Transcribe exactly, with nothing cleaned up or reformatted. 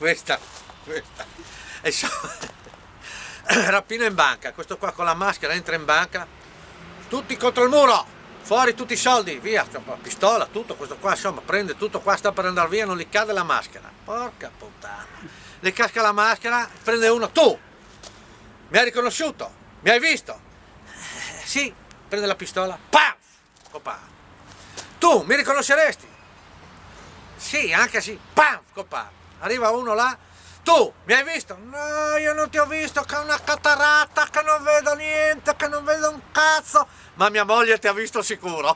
Questa, questa. E so, rapina in banca, questo qua con la maschera entra in banca, tutti contro il muro, fuori tutti i soldi, via, cioè, pistola, tutto, questo qua, insomma, prende tutto qua, sta per andare via, non gli cade la maschera. Porca puttana. Le casca la maschera, prende uno, tu, mi hai riconosciuto, mi hai visto? Eh, sì, prende la pistola, pam! Copato. Tu mi riconosceresti? Sì, anche sì, pam! Copato. Arriva uno là, tu mi hai visto? No, io non ti ho visto, che ho una cataratta, che non vedo niente, che non vedo un cazzo. Ma mia moglie ti ha visto sicuro.